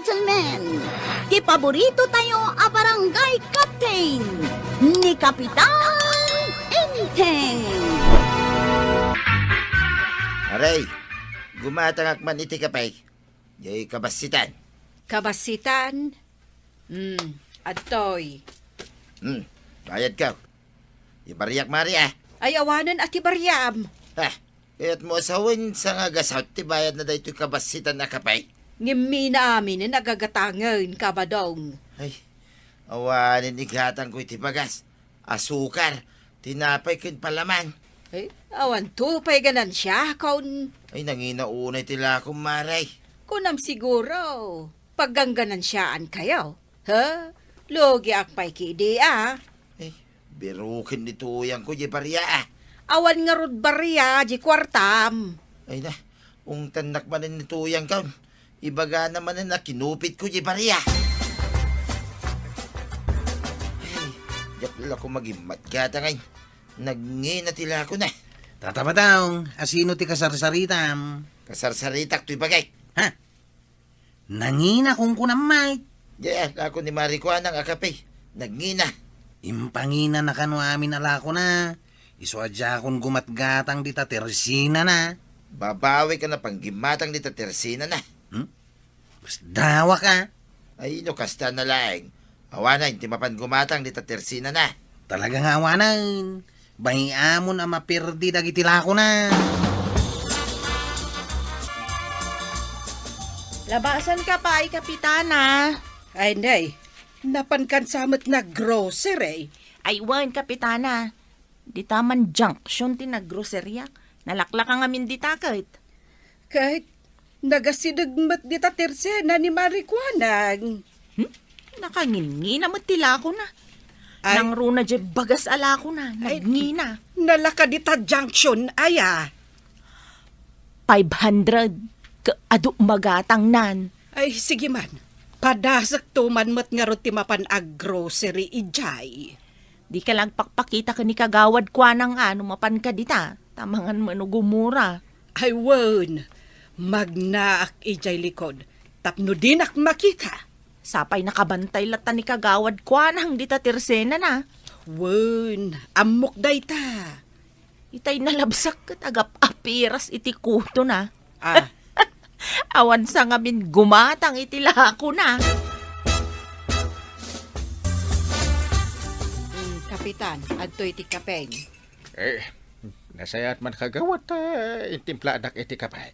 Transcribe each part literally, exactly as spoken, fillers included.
Gentlemen, ti paborito tayo a barangay captain, ni Kapitan Enteng. Aray, gumatangak man iti kape. Jay kabassitan. Kabassitan? Hmm, adtoy. Hmm, bayad ka. Ibariak, Mari, ah. Ay, awanen a ti bariam. Ah, kayat mo asawen sa nga gasat ti bayad na daytoy kabassitan a kape. Ngem minaamin a gagatangen, Kabadong. Ay, awanen igatang ko iti bagas. Asukar, tinapay ken palaman. Eh, awan to pay ganansia, kon Ay, nangina unay ti lakom, Mari. Kunam siguro, paggangganansiaan kayo. Ha? Lugiak pay kidi, ah. Eh, biruken ni tuyang ko, di bariya, ah. Awan ngarud bariya, di kuartam. Ay na, ungtannak manen ni tuyang ka. Ibagana manen a kinupit ko, di bariya. Ay, diak la ko magimmat gata ngay. Nagngina ti lako na. Tata Badong, asino ti kasarsaritam? Kasarsaritak toy bagik. Ha? Nangina kunkunam met. Diay lako ni Mari Kuanang a kape. Nagngina. Impangina na kano amin a lako na. Isu a diakon gumatgatang dita tersinana. Babawi ka na panggimmatang dita tersinana. Hmm? Basdawak a. Ay, no kasta na laeng. Awanen ti mapan gumatang dita tersinana. Talaga nga awanen. Bay-amon a maperdi dagiti lakona. Labasan ka pay, Kapitana. Ay, nay. Napan kan sa met naggrocery. Ay, wen, Kapitana. Dita man junction ti naggroseriak. Nalaklaka ngamin dita ket. Ket nagasideg met dita tersena ni Mari Kuanang. Hmm? Nakangingina met ti lakona. Ay. Nangruna diay bagas a lakona. Ay, nagngina. Nalaka dita junction, aya. Five hundred. Ka-, adu magatangnan. Ay, sige man. Padasek to man met ngarud ti mapan aggrocery idiay. Dika la agpakpakita ken ni Kagawad Kuanang a no mapanka dita, ta mangan met no gumura. Ay wen, magnaak idiay likod tapno dinak makita. Sapay nakabantay latta ni Kagawad Kuanang dita tersenana. Wen, ammok dayta. Itay nalabsak ket agap-apiras iti kutona. Ah. Awan sa ngamin gumatang iti lakona. Hmm, Kapitan, adtoy ti kapeng. Eh, nasayaat man, Kagawad, ta intimpladak iti kape.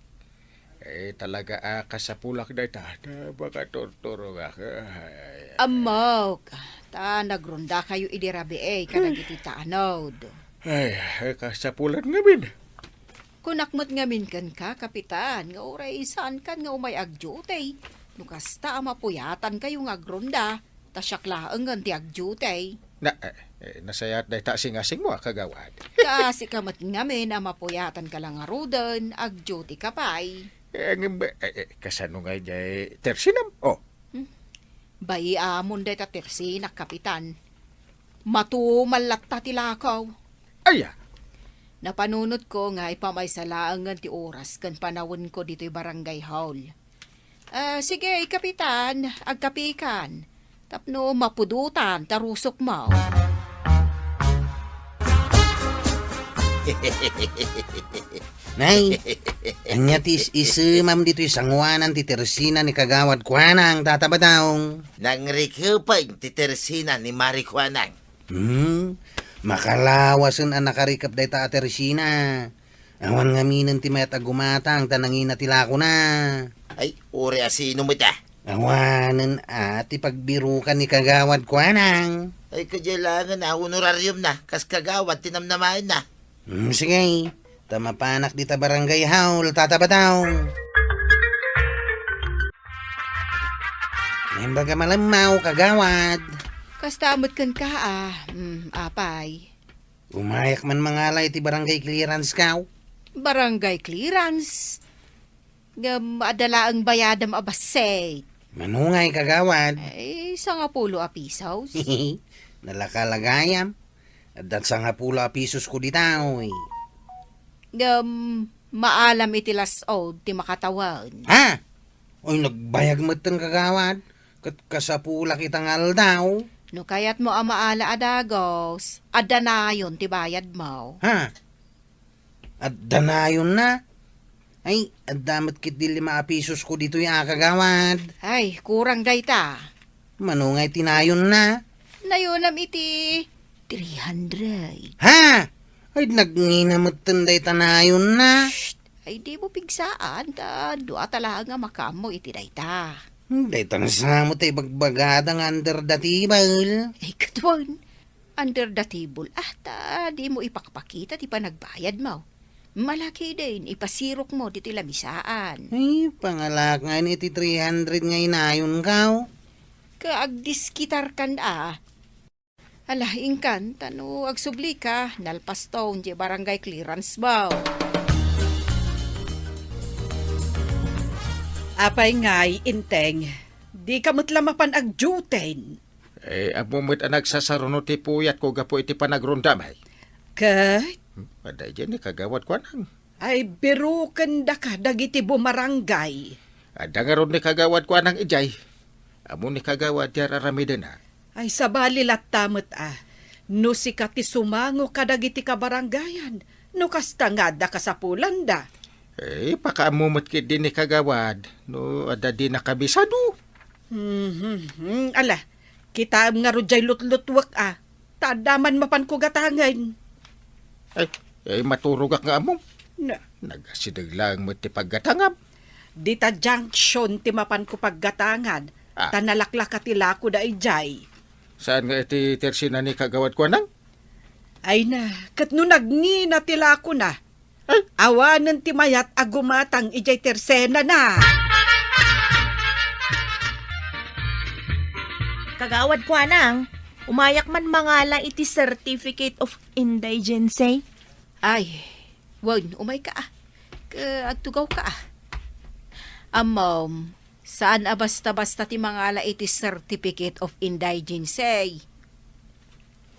Eh, talaga a kasapulak dayta, ta makaturturogak. Ay, ay. Ammok, ta nagrondakayo idi rabii kadagiti tanod. Ay, ay, kasapulan ngamin. Kunak met ngamin kenka, Kapitan, nga uray saankan nga umay agduty. No kasta a mapuyatankayo nga agronda, ta siak laengen ti agduty. Na, eh, eh, nasayaat dayta a singasingmo a, Kagawad. Kaasika met ngamin a mapuyatanka la ngaruden, agduty ka pay. Eh, ngem, eh, eh, kasano ngay diay tersinam? Oh. Hmm. Bay-amon dayta tersinak, Kapitan. Matumal latta ti lakaw. Aya? Napanunotko nga ipamaysa laengen ti oras ken panawenko ditoy barangay hall. Ah, sige, Kapitan, agkapikan. Tapno mapudotan ta rusokmo. Nay, ania ti is-isemam ditoy sangoanan ti tersina ni Kagawad Kuanang, Tata Badong? Nangrikepeng ti tersina ni Mari Kuanang. Hmm, makalawasen a nakarikep dayta a tersina. Awan ngaminen ti mayat a gumatang ta nangina ti lakona. Ay, uray a sino met a? Awanen a ti pagbirukan ni Kagawad Kuanang. Ay, kadiay laengen a honorariumna, kas kagawad ti namnamaenna. Hmm, sige. Ta mapanak dita barangay hall, Tata Badong. Imbaga malemmaw, Kagawad. Kasta met kenka, a. Hmm, apay. Umayak man mangala iti barangay clearance, kaw. Barangay clearance? Ngem adda laeng bayadam a bassit. Mano ngay, Kagawad? Ay, sangapulo a pisos. Nalaka la gayam. Adda sangapulo a pisosko dita, oy. Ngem maalam iti las-od ti makatawen. Ha? Ay, nagbayag metten, kagawad. Ket kasapulak ita nga aldaw. No kayatmo a maala a dagus, adda nayon ti bayadmo. Ha? Adda nayonna? Ay, adda met ketdi lima a pisosko ditoy a, kagawad. Ay, kurang dayta. Mano ngay ti nayonna? Nayonam iti three hundred. Ha? Ay, nagngina metten dayta nayonna. Shh! Ay, dimo pigsaan, ta dua ta laeng a makaammo iti dayta. Hmm, dayta na sa mo ti ibagbagada nga under the table. Ay, kaduan. Under the table, ah, ta dimo ipakpakita ti panagbayadmo. Malaki din, ipasirokmo ditoy lamisaan. Ay, pangalak nga iti three hundred nga inayonko. Kaagdiskitarkan, ah. Ala, inkan, ta no agsublika, nalpaston diay barangay clearance mo. Apay ngay, Inteng, dika met la mapan agdiuten? Eh, ammo met a nagsasaruno ti puyatko gapu iti panagrondam, ay. Ket? Hmm, adda idiay ni Kagawad Kuanang. Ay, birukendaka dagiti bumarangay. Adda ngarud ni Kagawad Kuanang idiay. Ammo ni Kagawad ti ar-aramidena. Ay, sabali latta met a. No sika ti sumango kadagiti kabarangayan, no kasta nga adda kasapulanda. Eh, pakaammo met ketdi ni Kagawad, no adda di nakabisado. Mhm, hmm, ala, kitaem ngarud diay lutlutuek a. Ta adda man mapanko gatangen. Ay, ay, maturogak nga ammom. Na. Nagasideg laeng met ti paggatangam. Dita junction ti mapanko paggatangan, Ah. ta nalaklaka ti lakoda idiay. Saan nga iti tersena ni Kagawad Kuanang? Ay na, ket no nagngina ti lakona, Ay. Awanen ti mayat a gumatang idiay tersenana. Kagawad Kuanang, umayak man mangala iti Certificate of Indigency. Ay, wen, umayka, ah. Ka-, agtugawka, ah. Ammom, saan a basta-basta ti mangala iti Certificate of Indigency.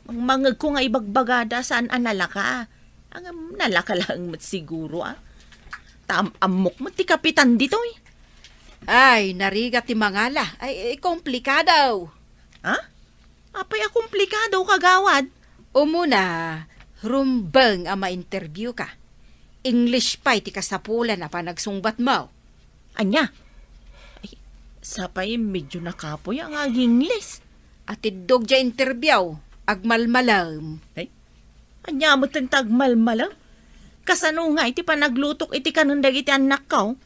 Mangmangegko nga ibagbagada saan a nalaka. Ngem nalaka laeng met siguro, ah. Ta am-ammok met ti kapitan ditoy. Ay, narigat ti mangala. Ay, eh, komplikado. Ha? Apay a komplikado, kagawad? Umuna, rumbeng a ma-interview ka. English pay ti kasapulan a panagsungbatmo. Ania? Ay, sapay medyo nakapuy nga ag-Ingles. Atiddog diay interview, agmalmalem. Ay, ania met ta agmalmalem? Kasano nga iti panaglutok iti kanen dagiti annakko?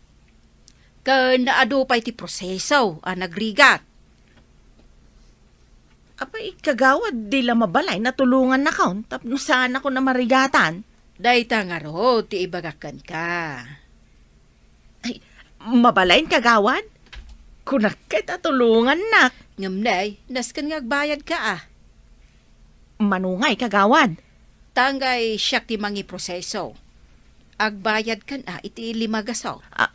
Ken naadu pay ti proseso a nagrigat. Apay, kagawad, di la mabalay natulongannakon tapno saanakon a marigatan? Dayta ngarud ti ibagak kenka. Ay, mabalayen, kagawad? Kunak ket a tulongannak. Ngem nay, nasken nga agbayadka, ah. Mano ngay, kagawad? Tanggay siak ti mangiproseso. Agbayadkan, ah, iti lima gasot. Ah,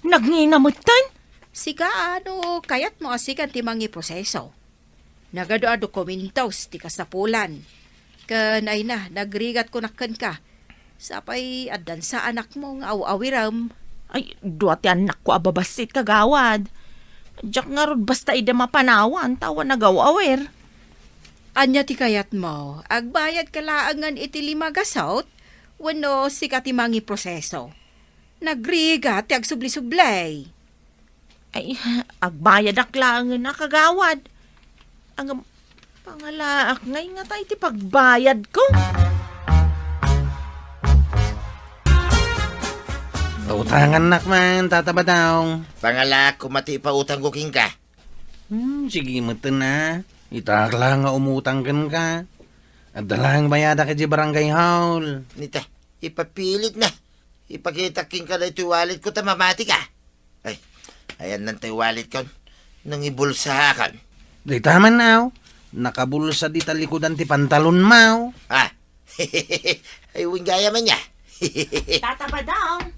nagngina metten? Sika, ah, no kayatmo a sikan ti mangiproseso. Nagadu a dokumentos ti kasapulan. Ken ay na, nagrigat kunak kenka. Sapay addan sa anakmo nga aw-awirem. Ay, dua ti annakko a babassit, kagawad. Diak ngarud basta ida mapanawan, ta awan agaw-awir. Ania ti kayatmo? Agbayadka laengen iti lima gasot? Wenno sika ti mangiproseso? Nagrigat ti agsubli-sublay. Ay, agbayadak laengen a, kagawad. Ngem, pangalaak ngay ngata iti pagbayadko. Pautangannak man, Tata Badong. Pangalaak koma ti ipautangko kenka. Hmm, sige metten a. Itaak la nga umutang kenka. Adda laeng bayadak iti barangay hall. Nita, ipapilit na. Ipakitak kenka daytoy walletko ta mamatika. Ay, ayanna tay walletkon. Nangibulsaakon. Dayta man, aw. Nakabulsa dita likudan ti pantalonmo. Ah. Ay, wen gayam ania. Tata Badong,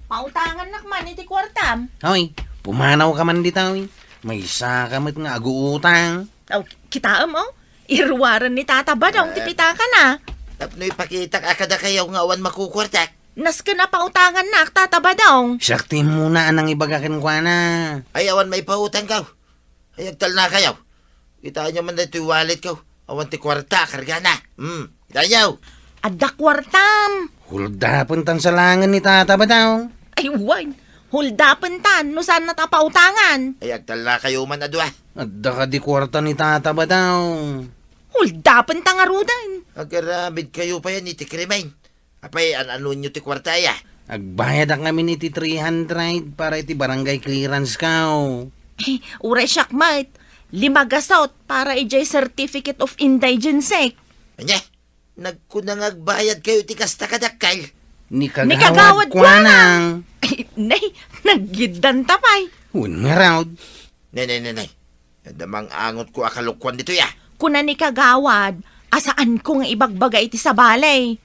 pautangannak man iti kuartam. Hoy, pumanawka man dita, hoy. Maysaka met nga aguutang. Aw, kitaem, oh. Iruaren ni Tata Badong ti pitakana. Tapno ipakitak a kadakayo nga awan makukuartak. Nasken a pautangannak, Tata Badong. Siak ti immuna a nangibaga kenkuana. Ay, awan maipautangko. Ay, agtalnakayo. Kitaenyo man daytoy walletko. Awan ti kuarta, kargana. Hmm, kitaenyo. Adda kuartam. Huldapentan sa laengen ni Tata Badong. Ay, wen. Huldapentan, no saanna a pautangan. Ay, agtalnakayo man a dua. Adda kadi kuarta ni Tata Badong. Huldapenta ngaruden. Agaramidkayo pay iti krimen. Apay, an-anonyo ti kuarta aya? Agbayadak ngamin iti three hundred para iti barangay clearance ko. Eh, uray siak met, lima gasut para idiay certificate of indigency. Ania? Nagkuna nga agbayadkayo iti kasta kadakkel? Ni Ni Kagawad Kagawad Kuanang. Kuanang. Ay, nay, naggiddanta pay. Wen ngarud. Nay, nay, nay, nay. Adda mang-angotko a kalokuan ditoy, a. Kuna ni Kagawad, a saanko nga ibagbaga iti sabali.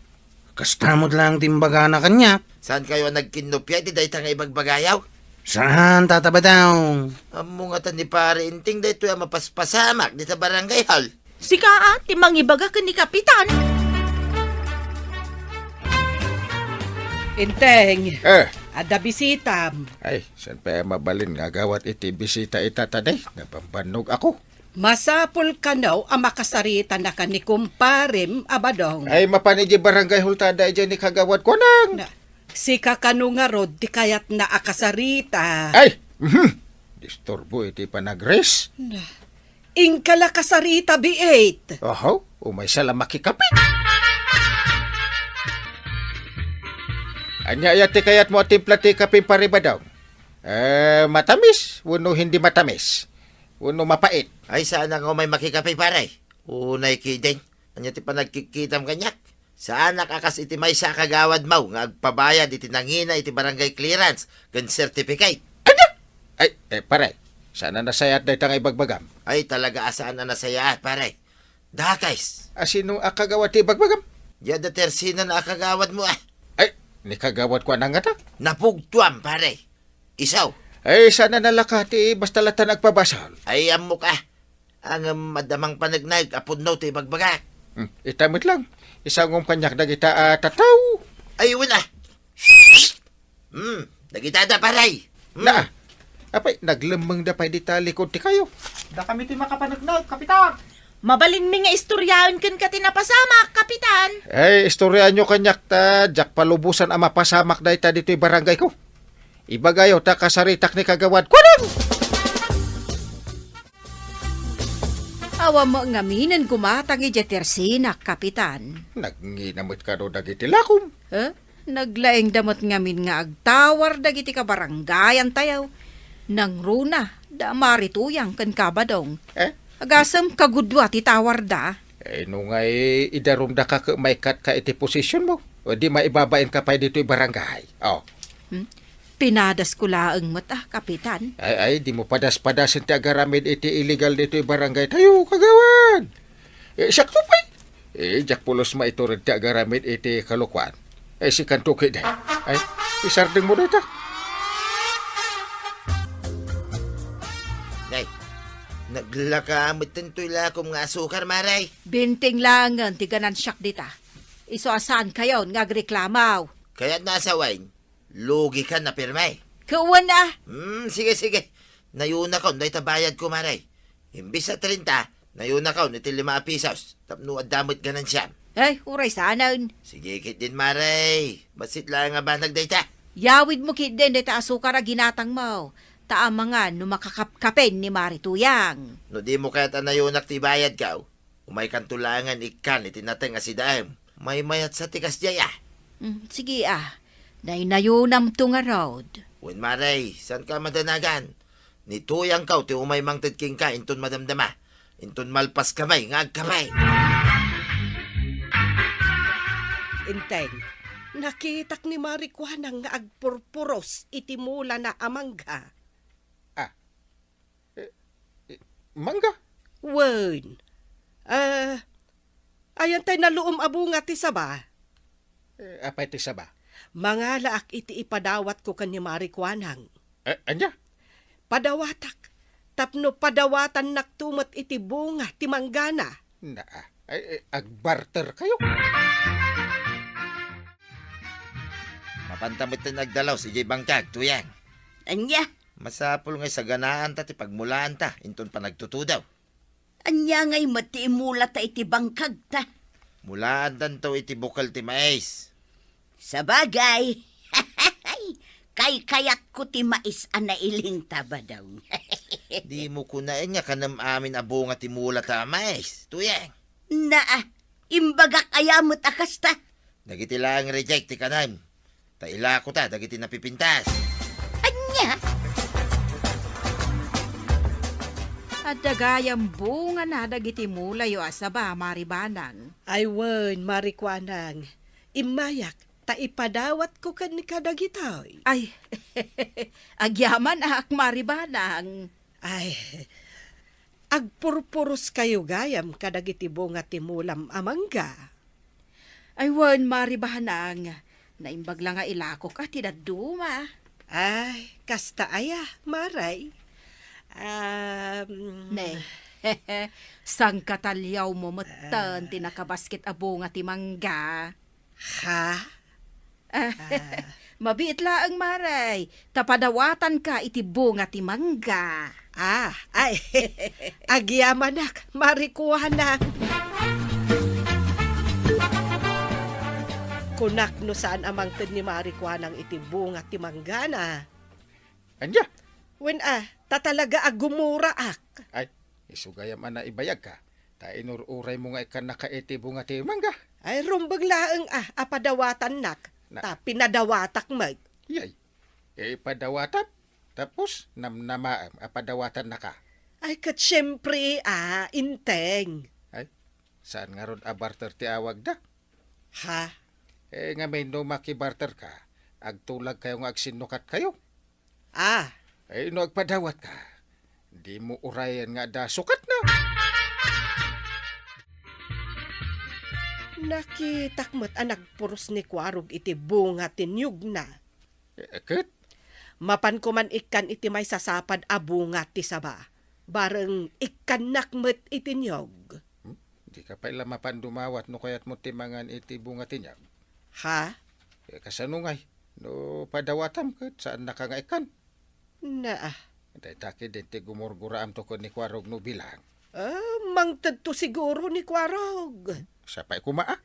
Kasta met laeng ti imbagana kaniak. Saankayo a nagkinnupia iti dayta nga ibagbagayo? Saan, Tata Badong. Ammo ngata ni Pare Enteng daytoy a mapaspasamak dita barangay hall. Sika a ti mangibaga ken ni Kapitan. Enteng, Eh. Adda bisitam. Ay, saan pay a mabalin nga agawat iti bisita ita ta, day? Nabambannog ako. Masapul kano a makasaritanaka ni kumparem a Badong. Ay, mapan idiay barangay hall ta adda idiay ni Kagawad Kuanang. Na, sika kano ngarud ti kayatna a kasarita. Ay, mhm. Disturbo iti panagres. Na, inka la kasarita, biit. Oho, umaysa la makikape. Ania aya ti kayatmo a timpla ti kapeng Pare Badong? Eh, matamis wenno hindi matamis? Wenno mapait? Ay, saanak nga umay makikape, pare. Unay ketdin. Ania ti panagkikkitam kaniak? Saanak a kas iti maysa a kagawadmo nga agpabayad iti nangina iti barangay clearance ken certificate. Ania? Ay, eh, pare, saan a nasayaat dayta nga ibagbagam? Ay, talaga a saan a nasayaat, pare. Dakes. A sino a kagawad ti ibagbagam? Diay adda Tersina a kagawadmo, a. Ay, ni Kagawad Kuanang ngata? Napugtoam, pare. Isu. Ay, saan a nalaka ti basta latta nagpabasol? Ay, ammok, a. Ngem adda mangpaneknek a pudno ti ibagbagak. Hmm, ita met lang. Isangom kaniak dagita a tattao. Ay, wen, a. Hmm, dagita da, pare. Hmm. Na, apay, naglemmengda pay dita likud ti kayo. Dakami ti makapaneknek, Kapitan. Mabalinmi nga istoriaen kenka ti napasamak, Kapitan. Ay, istoriaenyo kaniak ta diak palubosan a mapasamak dayta ditoy barangayko. Ibagayo ta kasaritak ni Kagawad Kuanang! Awan met ngamin a gumatang idiay Tersina, Kapitan. Nangina met kano dagiti lakom? Eh? Naglaengda met ngamin nga agtawar dagiti kabarangayantayo. Nangruna da Mari Tuyang ken Kabadong. Eh? Agasem kagudua ti tawarda. Eh, no ngay idarumdaka ket maikkatka iti posisionmo, o di maibabainka pay ditoy barangay. Oh. Hmm? Pinadasko laeng met, a, Kapitan. Ay, ay, dimo padaspadasen ti agaramid iti illegal ditoy barangaytayo, Kagawad. Eh, siakto pay. Eh, diak pulos maitured ti agaramid iti kalokuan. Eh, sikanto ketdi. Ay, isardengmo dayta. Nay, naglaka metten toy lakom nga asukar, Mare. Benteng laengen ti ganansiak dita. Isu a saankayon nga agreklamo. Kayatna a sawen, lugikan a pirme. Ket wen, a. Hmm, sige, sige. Nayonakon dayta bayadko, Mare. Imbes a trenta, nayonakon iti lima a pisos tapno adda met ganansiam. Ay, uray saanen. Sige ketdin, Mare. Bassit laeng a banag dayta. Yawidmo ketdin dayta asukar a ginatangmo, ta amangan no makakapkapen ni Mari Tuyang. No dimo kayat a nayonak ti bayadko, umaykanto laengen ikkan iti nateng a sidaem. Maymayat sa ti kasdiay, a. Mm, sige, a. Naynayonamto ngarud. Wen, Mare, saanka a madanagan. Ni Tuyangko ti umay mangted kenka inton madamdama, inton malpaska pay nga agkape. Enteng, nakitak ni Mari Kuanang nga agpurpuros iti mulana a mangga. Ah. Eh, eh, mangga? Wen. Ah, ayan tay naluom a bunga ti saba. Eh, apay ti saba? Mangalaak iti ipadawatko ken ni Mari Kuanang. Eh, ania? Padawatak, tapno padawatannakto met iti bunga ti manggana. Na, ay, eh, agbarter kayo? Panta metten agdalaus idiay bangkag, Tuyang. Ania? Masapul nga isaganaanta ti pagmulaanta inton panagtutudaw. Ania ngay met ti imulata iti bangkagta? Mulaantanto iti bukel ti mais. Sabagay, kaykayatko ti mais a nailing ta, Badong. Dimo kunaen nga kanem amin a bunga ti mulata a mais, Tuyang. Naa, imbagak aya met a kasta? Dagiti laeng reject ti kanem. Ta ilako ta dagiti napipintas. Ania? Adda gayam bungana dagiti mulayo a saba, Mari Banang. Ay wen, Mari Kuanang. Immayak, ta ipadawatko kenka dagitoy. Ay, agyamanak, Mari Banang. Ay, agpurpuros kayo gayam kadagiti bunga ti mulam a mangga. Ay wen, Mari Banang, naimbag la nga ilakok a ti dadduma. Ay, kasta aya, Maray? Um, Ne, sangkataliawmo metten ti nakabasket a bunga ti mangga. Ha? Ah, mabiit laeng, Maray, ta padawatanka iti bunga ti mangga. Ah, ay, agyamanak, Mari Kuanang. Kunak no saan a mangted ni Mari Kuanang iti bunga ti manggana. Ania? Wen a, ta talaga a gumuraak. Ay, isu gayam a naibayagka, ta inur-uraymo nga ikkannaka iti bunga ti mangga. Ay, rumbeng laeng a, a padawatannak, Na- ta pinadawatak met. Yay, ipadawatam, tapos namnamaem a padawatannaka. Ay, ket siempre a, Inteng. Ay, saan ngarud a barter ti awagda? Ha? Eh, ngamin no makibarterka, agtulagkayo nga agsinnukatkayo. Ah. Eh, no agpadawatka, dimo urayen nga adda sukatna. Nakitak met a nagpuros ni Kuarog iti bunga ti niyogna. Eh, ket? Mapanko man ikkan iti maisasapad a bunga ti saba. Bareng ikkannak met iti niyog. Hmm? Dika pay la mapan dumawat no kayatmo ti mangan iti bunga ti niyog. Ha? Eh, kasano ngay? No padawatam ket saannaka nga ikkan. Naa. Dayta ketdin ti gumurguraamto ken ni Kuarog no bilang. Ah, mangtedto siguro ni Kuarog. Siya pay koma, ah.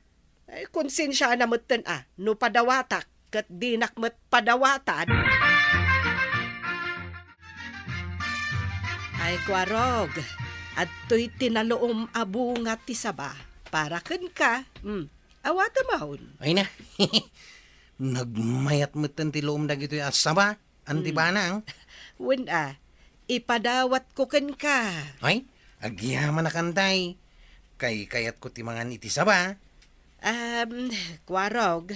Ay, konsensiana metten, ah, no padawatak ket dinak met padawatan. Ay, Kuarog, adtoy ti naloom a bunga ti saba para kenka. Hmm, awatem on. Ay na, nagmayat metten ti loom dagitoy a saba. Anti Hmm. banang? Wen a, ipadawatko kenka. Ay, agyamanak, Inteng. Kaykayatko ti mangan iti saba. Um, Kuarog,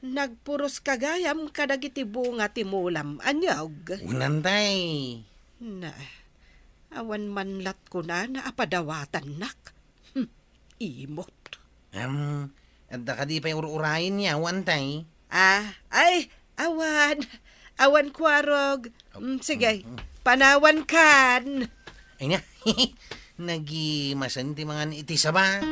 nagpuros ka gayam kadagiti bunga ti mulam a niyog. Wen, Inteng. Na, awan man lat kunana a padawatannak. Hmm. Imot. Em, adda kadi pay ur-urayen, Inteng? Ah, ay, awan. Awan, Kuarog. Mm, sige, mm, mm. Panawankan. Ay na, nagimasen ti mangan iti saba.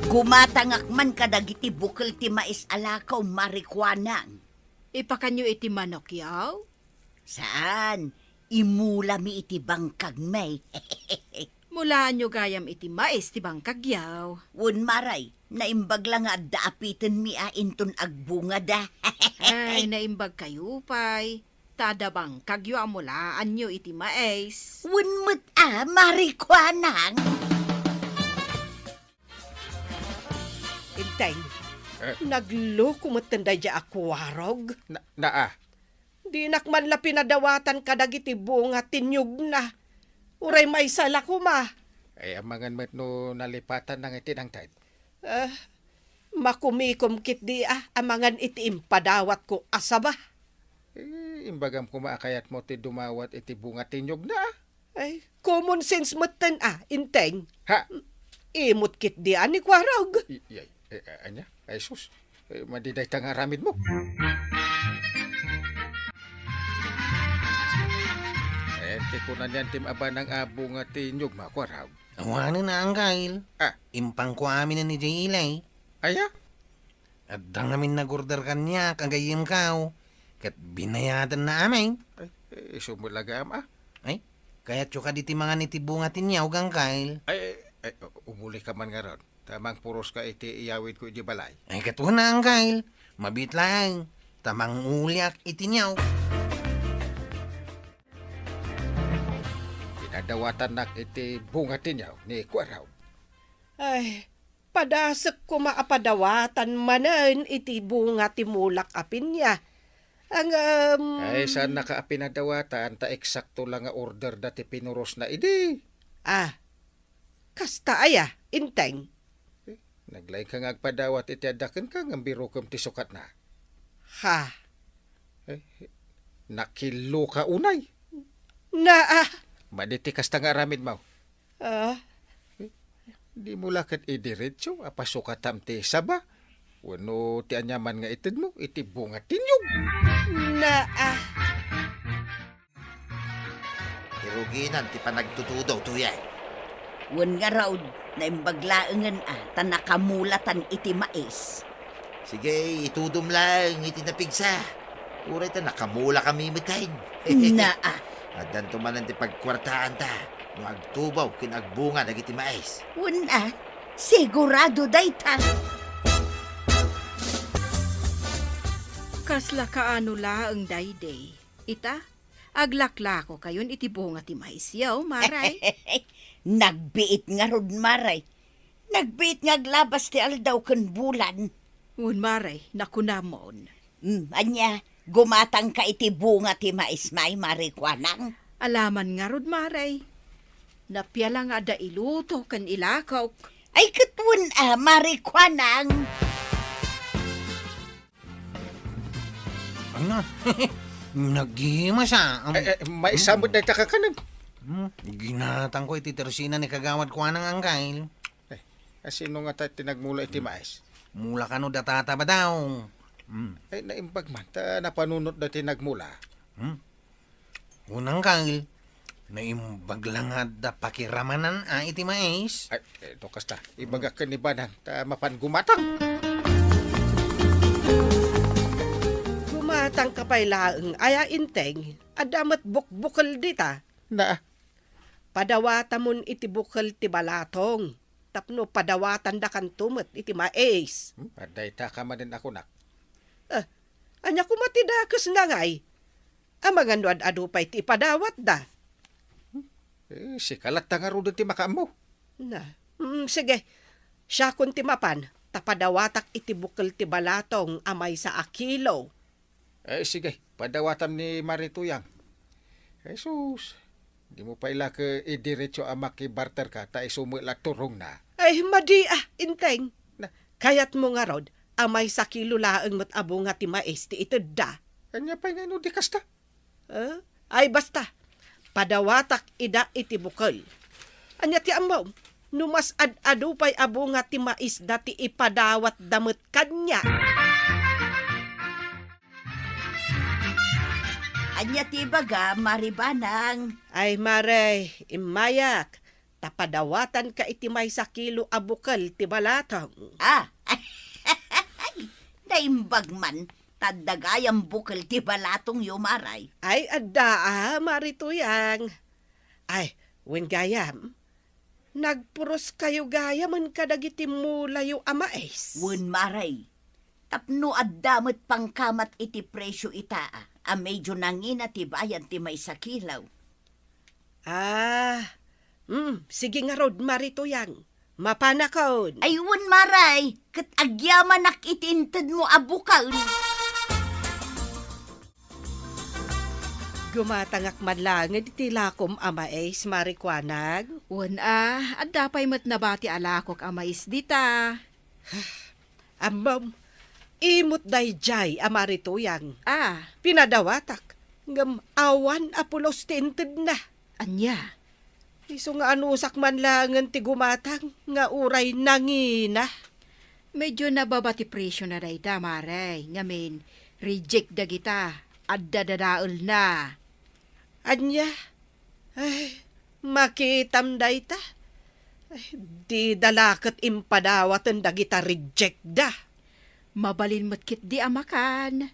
Gumatangak man kadagiti bukel ti mais a lakaw, Mari Kuanang. Ipakanyo iti manok, yaw? Saan, imulami iti bangkagmi. Mulaanyo gayam iti mais ti bangkagyaw. Wen, Maray, naimbag la nga adda apitenmi a inton agbungada. Ay, naimbagkayo pay. Ta adda bangkagyo a mulaanyo iti mais. Wen met a, Mari Kuanang. Inteng, Eh? Nagloko metten daydiay a Kuarog. Na, naa. Dinak man la pinadawatan kadagiti bunga ti niyogna. Uray maysa la koma. Ay, amangan met no nalipatanna nga iti nangted. Ah, makumikom ketdi a, amangan iti impadawatko a saba. Eh, imbagam koma a kayatmo ti dumawat iti bunga ti niyogna, ah. Ay, common sense metten a, Inteng. Ha? Imot ketdi a ni Kuarog. I-, ay, eh, eh, ania? Ay, sus. Eh, madi dayta nga aramidmo. Eh, ti kuna niyan ti maabanang a bunga ti niyogmo, Kuarog. Awanen a, Anggail. Ah. Impangko aminen idiay ili. Aya? Adda ngamin nag-order kaniak a gayyemko, ket binayadanna amin. Ay, eh, isu met la gayam, a. Ay, kayatyo kadi ti mangan iti bunga ti niyog, Angkel? Ay, ay, ay, umulika man ngarud. Ta mangpuroska iti iyawidko iti balay. Ay, ket wen, Angkel. Mabiit laeng. Ta manguliak iti niyog. Pinadawatannak iti bunga ti niyog ni Kuarog. Ay, padasek koma a padawatan manen iti bunga ti mulak a pinya. Ngem, ay, saannaka a pinadawatan ta eksakto la nga order da ti pinurosna idi. Ah, kasta aya, Inteng? Eh, naglaingka nga agpadawat iti adda kenka ngem birokem ti sukatna. Ha? Eh, nakilloka unay. Naa. Madi ti kasta nga aramidmo. Ah? Eh, dimo la ket idiretso a pasukatam ti saba wenno ti aniaman nga itedmo iti bunga ti niyog. Naa. Iruginan ti panagtutudo, Tuyang. Wen ngarud, naimbag laengen a ta nakamulatan iti mais. Sige, itudom laeng iti napigsa. Uray ta nakamulakami metten. Naa. Addanto manen ti pagkuartaanta no agtubaw ken agbunga dagiti mais. Wen a, sigurado dayta. Kasla kaano laeng daydi. Ita, aglaklakokayon iti bunga ti maisyo, Maray. Nagbiit ngarud, Maray. Nagbiit nga aglabas ti aldaw ken bulan. Wen, Maray, nakunamon. Mm, ania, gumatangka iti bunga ti mais, Maray Kuanang? Alaman ngarud, Maray. Napia la nga adda iluto ken ilakok. Ay, ket wen a, Maray Kuanang. Ay na, nagimas a. Am-, ay, ay, maisa met dayta kakanem. Hmm, ginatangko iti tersina ni Kagawad Kuanang, Angkel. Ay, asino ngata ti nagmula iti mais? Mula kano da Tata Badong. Hmm. Ay, naimbag man, ta napanunot da ti nagmula. Hmm? Unang kal, naimbag la nga adda pakiramanan a iti mais. Ay, eto kasta, ibagak ken ni Banang, ta mapan gumatang. Gumatangka pay laeng aya, Inteng, adda met bukbukel dita. Naa. Padawatamon iti bukel ti balatong, tapno padawatandakanto met iti mais. Hmm, adda ita ka manen a kunak. Eh, ania koma ti dakesna ngay? Amangan no ad-adu pay ti ipadawatda. Eh, sika latta ngaruden ti makaammo. Na, mm, sige. Siakon ti mapan, ta padawatak iti bukel ti balatong a maysa a kilo. Eh, sige, padawatam ni Marituyang. Jesus, dimo pay la ket idiretso a makibarterka ta isu met la turongna. Ay, madi a, Inteng. Na. Kayatmo ngarud a maysa kilo laeng met a bunga ti mais ti itedda. Ania pay nga no di kasta? Eh? Ay, basta, padawatak ida iti bukel. Ania ti ammom? No mas ad-adu pay a bunga ti maisda ti ipadawatda met kaniak. Ania ti ibaga, Mari Banang? Ay, Mare, immayak. Ta padawatanka iti maysa kilo a bukel ti balatong. Ah! Naimbag man, ta adda gayam bukel ti balatongyo, Maray. Ay, adda a, Mari Tuyang. Ay, wen gayam, nagpuroskayo gayamen kadagiti mulayo a mais. Wen, Maray. Tapno adda met pangkamat iti presio ita a, a medyo nangina ti bayad ti maysa kilo. Ah, mm, sige ngarud, Mari Tuyang. Mapanakon. Ay, wen, Maray, ket agyamanak iti intedmo a bukel. Gumatangak man laeng iti lakom a mais, Mari Kuanang. Wen a, adda pay met nabati a lakok a mais dita. Ammom, imot daydiay a Mari Tuyang. Ah. Pinadawatak, ngem awan a pulos ti intedna. Ania? Isu nga anusak man laengen ti gumatang nga uray nangina. Medyo nababa ti presiona dayta, Mare, ngamin, reject dagita, adda dadaelna. Ania? Ay, makitam dayta. Ay, dida la ket impadawaten dagita reject da. Mabalin met ketdi a makan.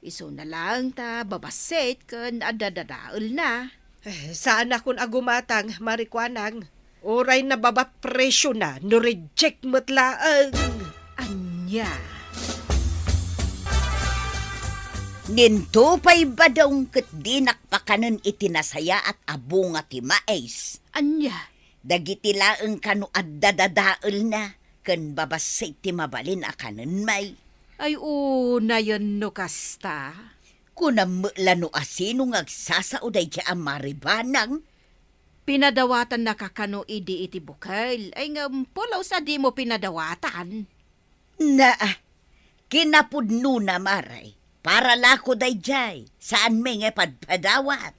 Isuna laeng ta babassit ken adda dadaelna. Eh, saanakon a gumatang, Mari Kuanang. Uray nababat presiona no reject met laeng. Ania? Ninto pay badong ket dinak pakanen iti nasayaat a bunga ti mais. Ania? Dagiti laeng kano adda dadaelna ken babassit ti mabalin a kanen, may. Ay, unayen no kasta. Kunam met la no asino nga agsasao daydiay a Mari Banang? Pinadawatannaka kano idi iti bukel. Ay, ngem pulos a dimo pinadawatan. Naa, kinapudnona, Maray. Para lako daydiay, saan met nga ipadpadawat.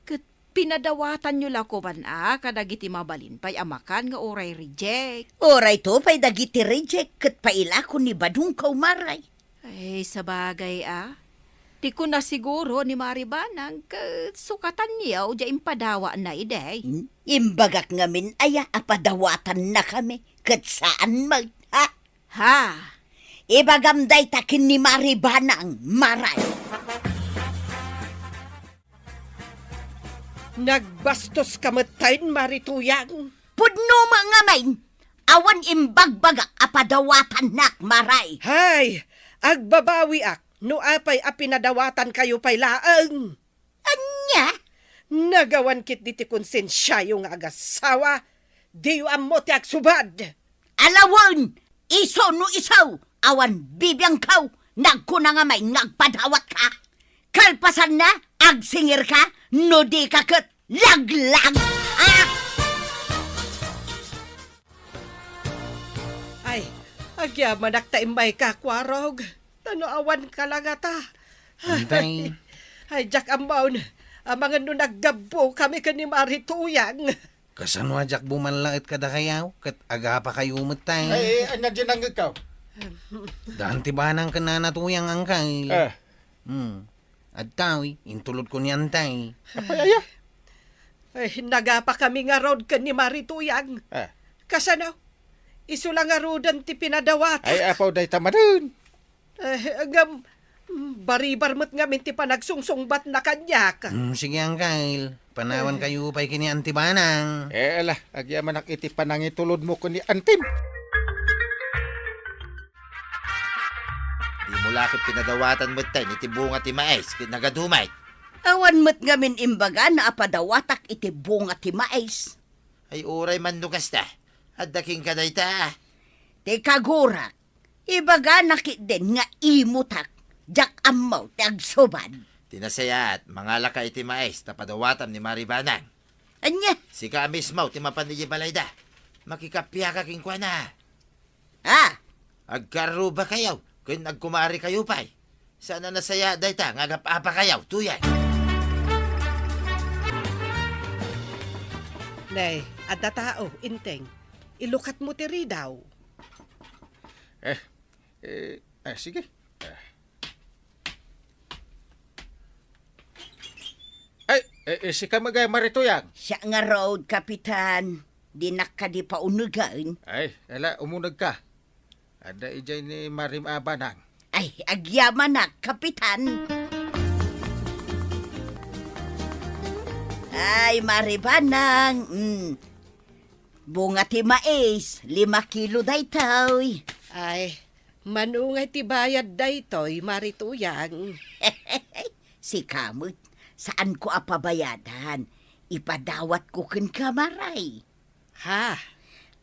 Ket pinadawatanyo la koma a kadagiti mabalin pay a makan nga uray reject. Uray to pay dagiti reject ket pailako ni badongko, Maray. Ay, sabagay a. Ti kuna siguro ni Mari Banang ket sukatanyo diay impadawana idi. Hmm? Imbagak ngamin aya a padawatannakami ket saan met, ha? Ha? Ibagam dayta ken ni Mari Banang, Maray. Nagbastoska metten, Mari Tuyang. Pudno met ngamin, awan imbagbagak a padawatannak, Maray. Hay, agbabawiak no apay a pinadawatankayo pay laeng. Ania? Nagawan ketdi ti konsensiayo nga agasawa, diyo ammo ti agsubad. Ala wen, isu no isu, awan bibiangko, nagkuna ngamin nga agpadawatka. Kalpasanna, agsingirka, no dika ket laglag. Ah! Ay, agyamanak ta immayka, Kuarog. Ta no awanka la ngata. Antay. Ay, diak ammo. Amangan no naggabbokami ken ni Mari Tuyang. Kasano a diak bumallakit kadakayo, ket agapakayo met tay. Ay, ay, ay, nadyan ang ikaw. Daan ti banang ken Nana Tuyang, angkay. Ah. Hmm. Adtoy, intulodko ni antay. Apay aya? Ay, nagapakami ngarud ken ni Mari Tuyang. Ah. Kasano? Isu la ngaruden ti pinadawat. Ay, apo, dayta manen. Eh, ngem, mm, baribar met ngamin ti panagsungsungbatna kaniak. Mm, sige, angkay. Panawankayo pay ken ni Anti Banang. Eh, ala, agyamanak iti panangitulodmo ken ni Antim. Dimo la ket pinadawatan metten iti bunga ti mais ket nagadu met. Awan met ngamin imbagana a padawatak iti bunga ti mais. Ay, uray man no kasta, adda kenka dayta. Ti kagurak, ibagana ketdin nga imutak, diak ammo ti agsubad. Ti nasayaat, mangalaka iti mais ta padawatam ni Mari Banang. Ania? Sika a mismo ti mapan idiay balayda. Makikapiaka kenkuana. Ah! Agkarrubakayo ken agkumarikayo pay. Saan a nasayaat dayta nga agap-apakayo, Tuyang. Nay, adda tao, Inteng. Ilukatmo ti ridaw. Eh, eh, eh, sige. Eh. Ay, eh, eh, sika met, Mari Tuyang? Siak ngarud, Kapitan. Dinak kadi paunegen. Ay, ala, umunegka. Adda idiay ni Mari Banang. Ay, agyamanak, Kapitan. Ay, Mari Banang. Mm. Bunga ti mais, lima kilo daytoy. Ay, mano ngay ti bayad daytoy, Mari Tuyang? Sika met, saanko a pabayadan. Ipadawatko kenka, Maray. Ha?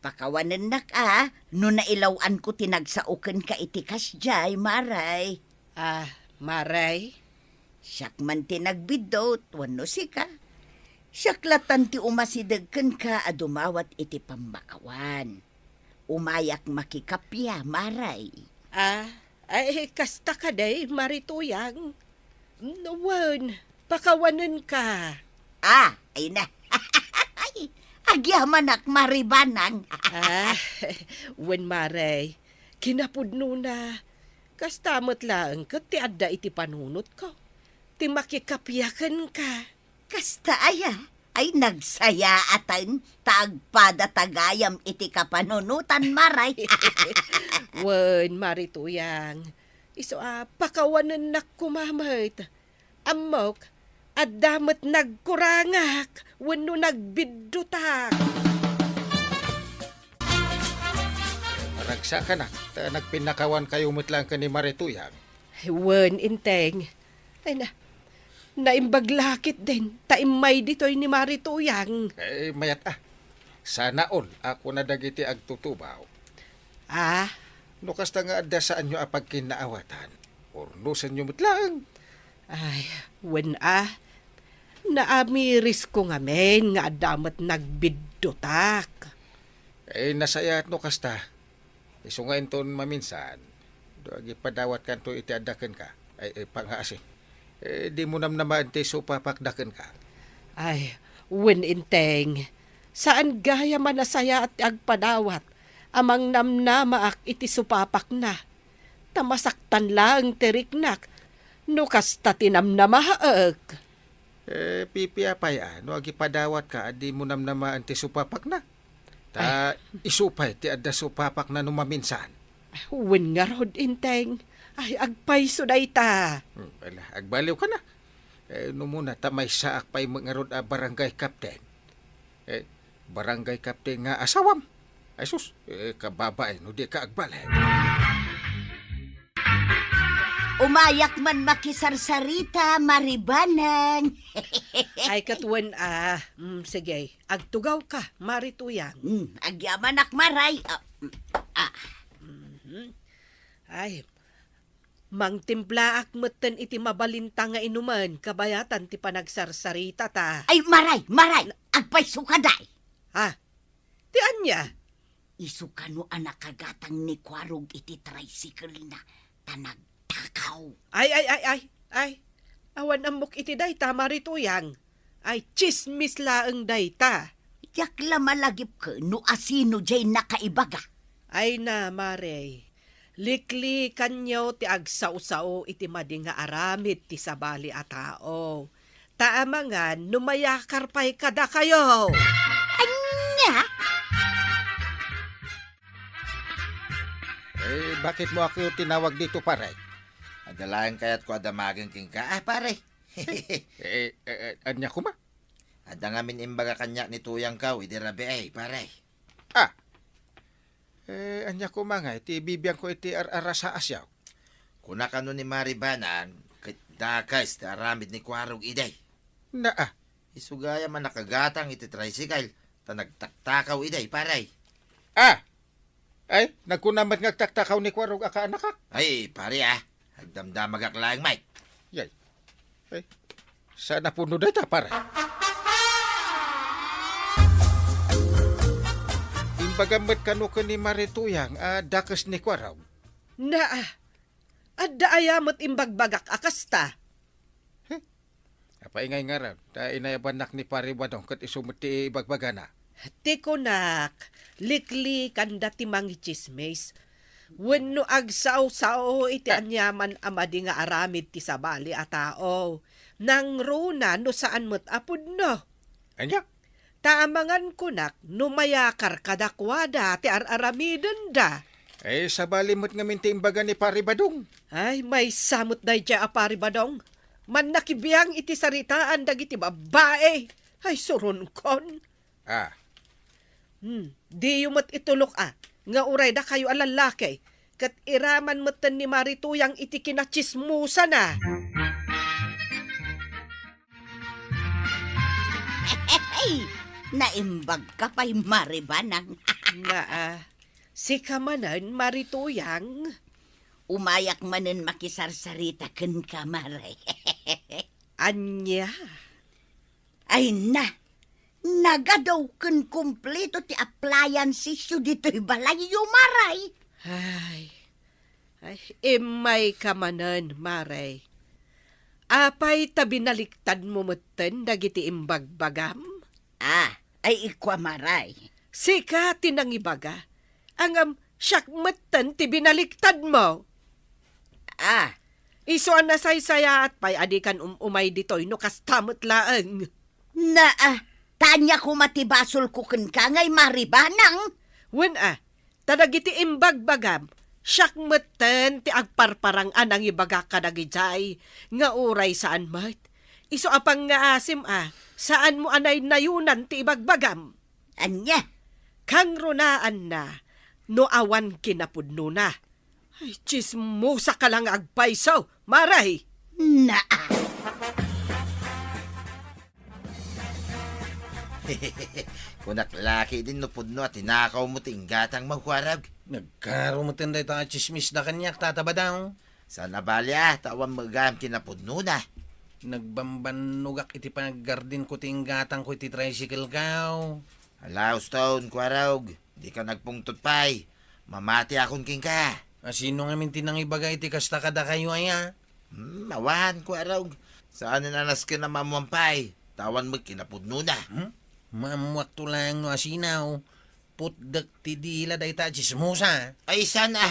Pakawanennak a, no nailaw-anko ti nagsao kenka iti kasdiay, Maray. Ah, Maray? Siak man ti nagbiddut, wenno sika. Siak latan ti umasideg kenka a dumawat iti pammakawan. Umayak makikappia, Maray. Ah, ay, kasta kadi, Mari Tuyang? Wen, pakawanenka. Ah, ay na. Agyamanak, Mari Banang. Ah, wen, Maray. Kinapudnona, kasta met laeng ket ti adda iti panunotko. Ti makikappia kenka. Kasta aya? Ay, nagsayaaten ta agpada ta gayam iti kapanunotan, Mare. Wen, Mari Tuyang. Isu a, pakawanennak koma met. Ammok, adda met nagkurangak wenno nagbiddutak. Maragsakanak, ta nagpinnakawankayo met laeng ken ni Mari Tuyang. Wen, Enteng. Ay na, naimbag la ketdin, ta immay ditoy ni Mari Tuyang. Eh, mayat a. Sana all a kuna dagiti agtutubaw. Ah? No kasta nga adda saanyo a pagkinnaawatan, urnosenyo met laeng. Ay, wen a. Naamirisko ngamin nga adda met nagbiddutak. Eh, nasayaat no kasta. Isu nga inton maminsan, no agipadawatkanto iti adda kenka, ay, eh, pangaasi. Eh, dimo namnamaen ti supapakda kenka. Ay, wen, Enteng. Saan gayam a nasayaat ti agpadawat a mangnamnamaak iti supapakna. Ta masaktan laeng ti riknak no kasta ti namnamaek. Eh, pipiapay a, no agipadawatka a dimo namnamaen ti supapakna. Ta Ay. Isu pay ti adda supapakna no maminsan. Wen ngarud, Enteng. Ay, agpayso dayta. Hmm, ala, agbaliwka na. Eh, no muna, ta maysaak pay met ngarud a barangay captain. Eh, barangay captain nga asawam. Ay sus, eh, kababain, no di ka agbalik. Umayak man makisarsarita, Mari Banang. Ay, ket wen a. Mm, sige. Agtugawka, Mari Tuyang. Mm, agyamanak, Maray. Ah, mm, ah. Mhm. Ay, mangtimplaak metten iti mabalinta nga inumen kabayatan ti panagsarsaritata. Ay, Maray, Maray! Na- Agpayso ka, day! Ha? Ti ania? Isu kano a nakagatang ni Kuarog iti tricycle-na ta nagtakaw. Ay, ay, ay, ay, ay. Awan ammok iti dayta, Mari Tuyang. Ay, tsismis laeng dayta. Diak la malagipken no asino diay nakaibaga. Ay na, Mare. Liklikanyo ti agsao-sao iti madi nga aramid ti sabali a tao. Ta amangan no mayakar pay kadakayo. Ania? Eh, bakit mo ako tinawag dito, pare? Adda laeng kayatko a damagen kenka, ah, pare. Eh, eh, eh, ania koma? Adda ngamin imbaga kaniak ni Tuyangko idi rabii, pare. Ah, Eh, ania koma ngay ti bibiangko iti ar-arasa a siaw? Kuna kano ni Mari Banang, ket dakes ti aramid ni Kuarog idi. Naa. Isu gayam a nakagatang iti tricycle, ta nagtaktakaw idi, pare. Ah! Ay, nagkuna met nga agtaktakaw ni Kuarog a kaanakak? Ay, pare, ah. Agdamdamagak laeng, Mike. Yay. Ay, saan a puno dayta, pare? Imbagam met kano ken ni Mari Tuyang a dakes ni Kuarog. Naa, adda aya met imbagbagak a kasta? Heh? Apay ngay ngarud, ta inayabannak ni Pari Badong ket isu met ti ibagbagana. Ti kunak, liklikanda ti mangitsismis. Wenno agsao-sao iti Ah. aniaman a madi nga aramid ti sabali a tao. Nangruna no saan met a pudno. Ania? Ta amangan kunak no mayakar kadakuada ti ar-aramidenda. Eh, sabali met ngamin ti imbaga ni Pari Badong. Ay, maysa met daydiay a Pari Badong. Mannakibiang iti saritaan dagiti babbai. Ay, suronkon. Ah. Hmm, diyo met itulok a, nga uray dakayo a lallaki, ket iraman metten ni Mari Tuyang iti kinatsismosana. Hey! Naimbag ka pay, Mari Banang. Naa, sika manen, Mari Tuyang. Umayak manen makisarsarita kenka, Mare. Ania? Ay na, nagadu ken kumpleto ti appliancesyo ditoy balayyo, Maray. Ay, ay, immayka manen, Maray. Apay ta binaliktadmo metten dagiti imbagbagam? Ah, ay ikua, Maray. Sika ti nangibaga. Ngem siak metten ti binaliktadmo. Ah. Isu a nasaysayaat pay a dikan um-umay ditoy no kasta met laeng. Naa, Ta ania koma ti basolko kenka ngay, Mari Banang? Wen a, ta dagiti imbagbagam, siak metten ti agparparang a nangibagak kadagijay nga uray saan met. Isu a pangngaasim a, saanmo a naynayonan ti ibagbagam. Ania? Kangrunaanna no awan kinapudnona. Ay, tsismosa ka lang nga agpayso, Mari! Naa! Kunak la ketdin no pudno a tinakawmo ti inggatangmo, Kuarog. Nagkaro metten dayta a tsismis da kaniak, Tata Badang. Saan a bali a, ta awan met gayam kinapudnona. Nagbambannogak iti panaggardinko ti inggatangko iti tricycle ko. Ala, uston, Kuarog. Dika nagpungtot pay. Mamatiakon kenka. A, sino ngamin ti nangibaga iti kasta kadakayo aya? Hmm, awan, Kuarog. Saanen a nasken a maammuan pay. Ta awan met kinapudnona. Hmm? Maammuakto laeng no asino. Putdek ti dila dayta a tsismosa. Ay, saan a?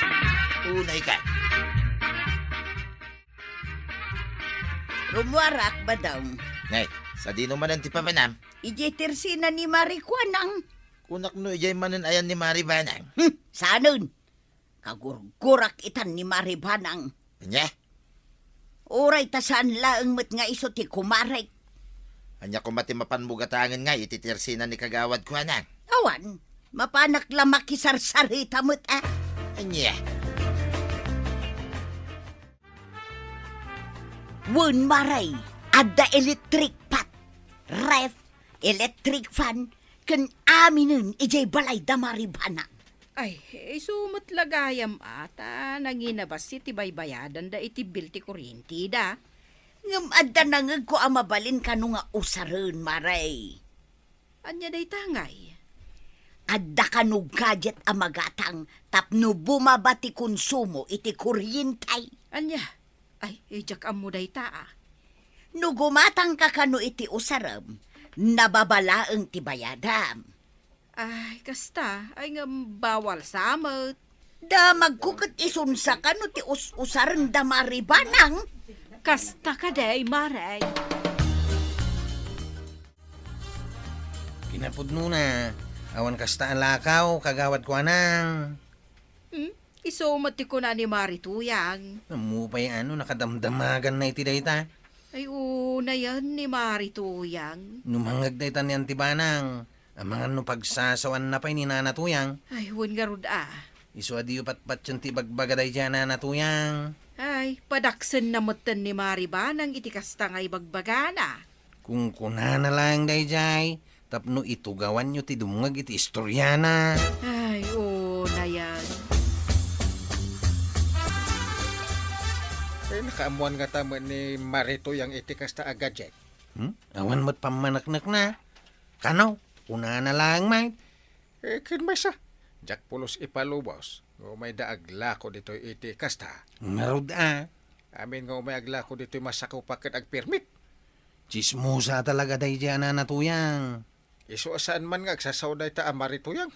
Unay ka. Rumuarak, Badang. Nay, sadino manen ti papanam? Idiay tersina ni Mari Kuanang. Kunak no idiay manen ayan ni Mari Banang. Hmm, saanen? Kagurgurak itan ni Mari Banang. Ania? Uray ta saan laeng met nga isu ti kumarek. Ania koma ti mapanmo gatangen ngay iti tersina ni Kagawad Kuanang? Awan, mapanak la makisarsarita met a. Ania? Wen, Mari, adda electric pot, ref, electric fan, ken aminen idiay balay da Mari Banang. Ay, isu met la gayam a ta nanginabassit ti baybayadanda iti bill ti kuryentida. Ngem adda nangegko a mabalin kano nga usaren, Mari. Ania dayta ngay? Adda kano gadget a magatang tapno bumaba ti konsumo iti kuryente. Ania? Ay, diak ammo dayta a. No gumatangka kano iti usarem, nababa laeng ti bayadam. Ay, kasta. Ay, ngem bawal sa met. Damagko ket isunsa kano ti us-usaren da Mari Banang. Kasta kadi, Mari. Kinapudnona, awan kasta a lakaw, Kagawad Kuanang. Hmm? Isu met ti kuna ni Mari Tuyang. Ammo pay a no nakadamdamaganna iti dayta. Ay, unayen ni Mari Tuyang. No mangngeg dayta ni Anti Banang, amangan no pagsasawanna pay ni Nana Tuyang. Ay, wen ngarud a. Isu a diyo patpatien ti ibagbaga daydiay a Nana Tuyang. Ay, padaksenna metten ni Mari Banang iti kasta nga ibagbagana. Kunkunana laeng daydiay tapno itugawanyo ti dumngeg iti istoriana. Ay, unayen. Ay, nakaammoan ngata met ni Mari Tuyang iti kasta a gadget? Hmm? Awan met pammaneknekna. Kano, kunana laeng met. Eh, ken maysa, diak pulos ipalubos nga umayda aglako ditoy iti kasta. Ngarud a. Amin nga umay aglako ditoy masakupak ket agpermit. Tsismosa talaga daydiay a Nana Tuyang. Isu a saan man nga agsasaw dayta a Mari Tuyang.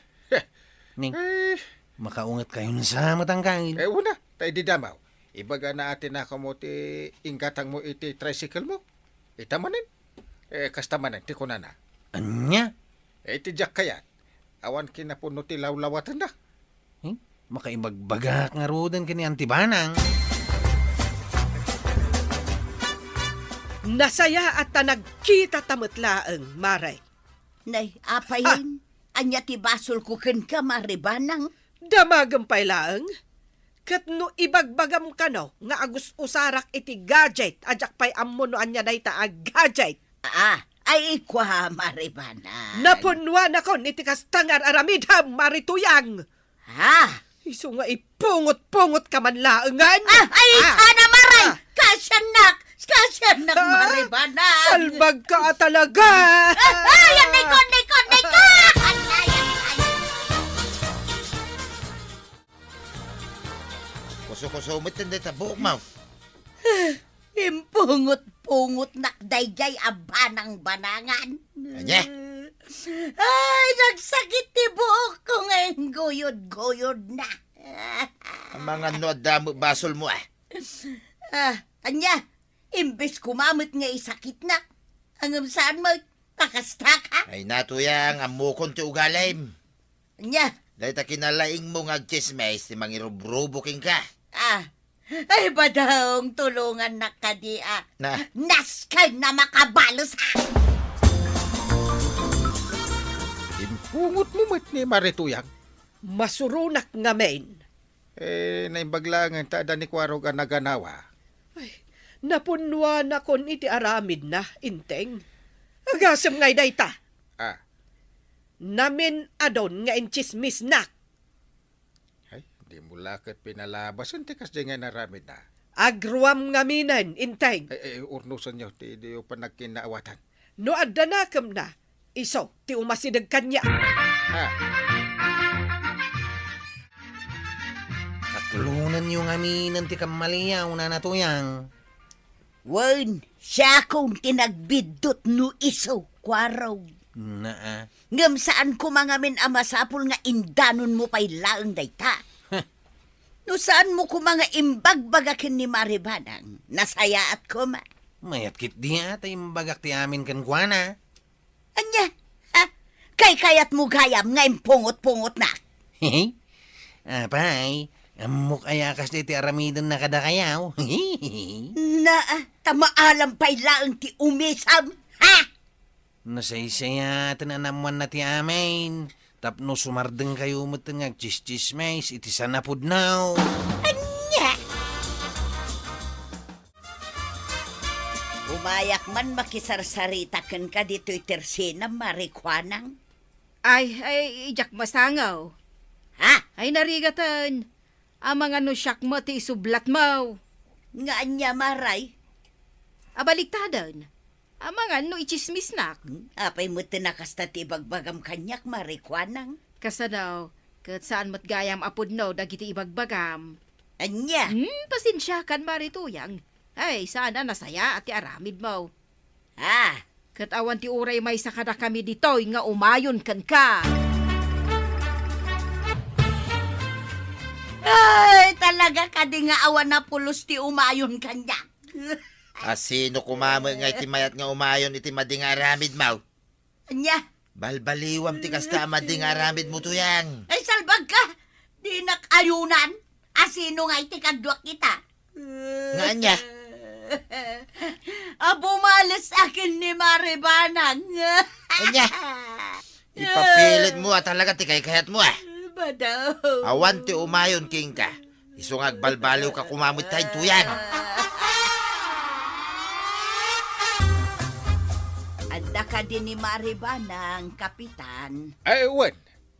Ni, eh, makaungetkayon sa met anggail. Eh, una, ta idi damaw. Ibagana a tinakawmo ti inggatangmo iti tricycle mo. Ita manen? Eh, kasta manen ti kunana. Ania? Eh, iti diak kayat, awan kinapudno ti lawlawatenda. Hmm? Makaibagbagak ngaruden ken ni Anti Banang. Nasayaat ta nagkitata met laeng, Mari. Nay, apayen, ania ti basolko kenka, Mari Banang? Damagem pay laeng. Ket no ibagbagam kano nga agus-usarak iti gadget a diak pay ammo no ania dayta a gadget. Ah, ay, kua, Mari Banang. Napunnuanakon iti kasta nga ar-aramidem, Mari Tuyang. Ah. Isu nga ipungot-pungot ka man laengen. Ah, ay, ah, sana, Mari. Ah. Kasiannak, kasiannak, ah, Mari Banang. Salbag ka talaga. Ah, ay, anikon, nikon, nikon. Ay, ay, ay, ay. Kuso-kuso met dayta buokmo. Impungot-pungotnak daydiay a banang-banangan. Ania? Ay, nagsakit ti buokko nga ingguyod-guyodna. Amangan no adda met basolmo, a. Ah, ania? Imbes koma met nga isakitnak. Ngem saan met. pakastaka? Ay na, Tuyang, ammokon ti ugalim. Nya? Dayta kinalaingmo nga agtsismis ti mangirubrubo kenka. Ah. Ay, Badong, tulongannak kadi, ah. Na? Nasken a makabales, ah. Impungotmo met ni Mari Tuyang. Masuronak ngamin. Eh, naimbag laengen ta adda ni Kuarog a naganawa. Ay, napunnuanakon iti aramidna, Inteng. Agasem ngay dayta. Ah. Namin-adon nga intsismisnak. Ay, dimo la ket pinalabasen ti kasdiay nga inaramidna. Agruam ngaminen, Inteng. Ay, ay, urnosenyo ti diyo panagkinnaawatan. No adda nakemna, isu ti umasideg kaniak. Ah. Aklonenyo ngaminen ti kammaliaw, Nana Tuyang. Wen, siakon ti nagbiddut no isu, Kuarog. Naa. Ngem saan koma ngamin a masapul nga indanonmo pay laeng dayta. Huh. No saanmo koma nga imbagbaga ken ni Mari Banang, nasayaat koma. Mayat ketdi a ta imbagak ti amin kenkuana. Ania? Ha? Kaykayatmo gayam nga impungotpungotnak? Hehe. Apay, ammok aya a kasdi ti aramidenna kadakayo? Naa, ta maalam pay laeng ti umisam, ha? Nasaysayaaten a naammoanna ti amin, tapno sumardengkayo metten nga agtsistsismis iti sanapudno. Ania? Umayak man makisarsarita kenka ditoy tersinam, Mari Kuanang. Ay, ay, diak masangaw. Ha? Ay, narigaten. Amangan no siak met ti isublatmo. Nga ania, Maray? Abaliktaden. Amangan no itsismisnak. Hmm, apay met ti nakasta ti ibagbagam kaniak, Mari Kuanang? Kasano, ket saan met gayam a pudno dagiti ibagbagam. Ania? Hmm, pasensiakan, Mari Tuyang. Ay, saan a nasayaat ti aramidmo. Ah. Ket awan ti uray maysa kadakami ditoy nga umayon kenka. Ay, talaga kadi nga awan a pulos ti umayon kaniak. A sino koma met ngay ti mayat nga umayon iti madi nga aramidmo? Ania? Balbaliwam ti kasta a madi nga aramidmo, Tuyang. Ay, salbagka! Dinak ayunan! A sino ngay ti kaduak ita? Nga ania? A bumales akin ni Mari Banang. Ania? Ipapilitmo a talaga ti kaykayatmo, ah. Badaw. Awan ti umayon kenka. Isu nga agbalbaliwka koma met ta, Tuyang. Adda kadi ni Mari Banang, Kapitan? Ay, wen.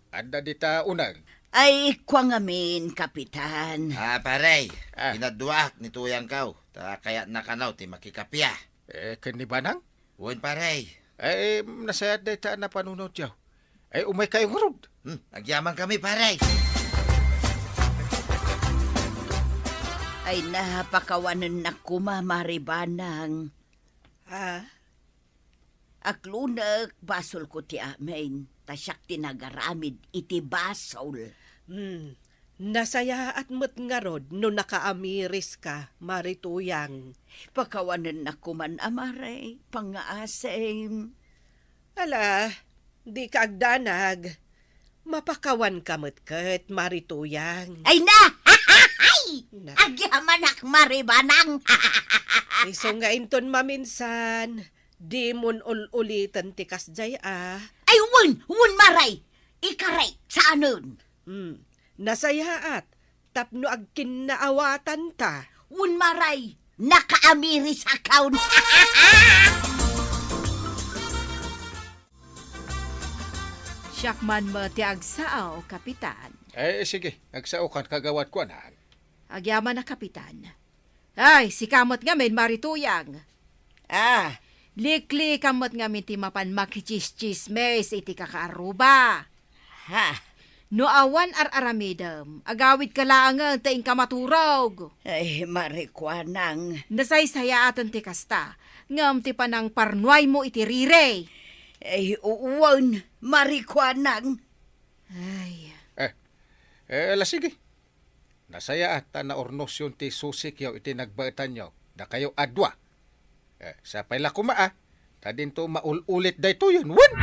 Adda dita uneg. Ay, kua ngamin, Kapitan. Ah, pare, ah, kinaduaak ni Tuyangko, ta kayatna kano ti makikape. Eh, ken ni Banang? Wen, pare. Eh, nasayaat dayta a napanunotyo. Eh, umaykayo ngarud. Hmm, agyamankami, pare. Ay, napakawanennak koma, Mari Banang. Ah? Aklonek, basolko ti amin, ta siak ti nagaramid iti basol. Hmm. Nasayaat met ngarud no nakaamiriska, Mari Tuyang. Pakawanennak koman a, Mari, pangngaasim. Ala, dika agdanag. Mapakawanka met ket, Mari Tuyang. Ay na! Na. Agyamanak, Mari Banang! Isu nga inton maminsan, dimon ul-uliten ti kasdiay a. Ay, wen, wen, Maray! Ikarek, saanen. Hmm. Nasayaat, tapno agkinnaawatanta. Wen, Maray, nakaamirisakon. Siak man met ti agsao, Kapitan. Eh, sige, agsaokan, Kagawad Kuanang. Agyamanak, Kapitan. Ay, sika met ngamin, Mari Tuyang. Ah. Liklikam met ngamin ti mapan makitsistsismis iti kakaarruba. Ha? No awan ar-aramidem, agawidka laengen ta inka maturog. Ay, Mari Kuanang. Nasaysayaaten ti kasta, ngem ti panangparnuaymo iti riri. Ay, wen, Mari Kuanang. Ay. Eh, eh, ala, sige. Nasayaat ta naurnosyon ti susikyo iti nagbaetanyo, dakayo a dua. Eh, sapay la koma a, Ta dinto maul-ulit daytoyen. Wen!